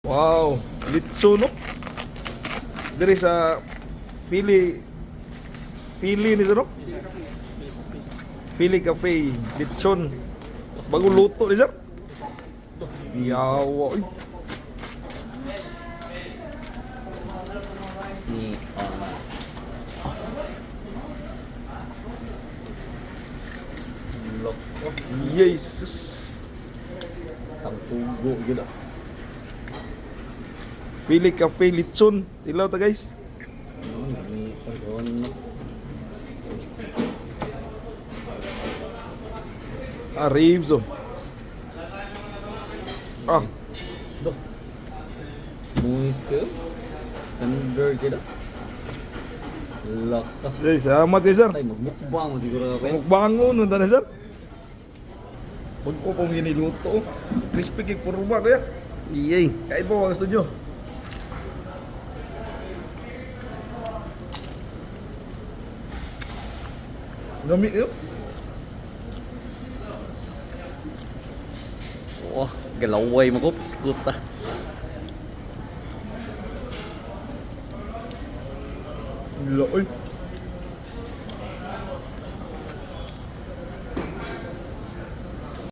Wow, litso, no? Diri sa Philly Philly nito, no? Philly Cafe, litson. Bagong luto ni sir. Yawa, uy. Ni Lok. Jesus. Tangpugo gyud ah. Philly Cafe litson. Tilaw ta, guys. Ni pagon. Ah, ribs, oh. Ah, Do. Moist kayo. Tender gyud ah. Laka. Ay, salamat eh, sir. Tay, magmukbang mo siguro ka pa. Mukbang mo nun na, sir. Pagko pong giniluto, oh. Crispy kay purma kuya. Iyay. Kain po mga gusto nyo. Lami yun. Wah, galaway mo ko piskot ah. Laki.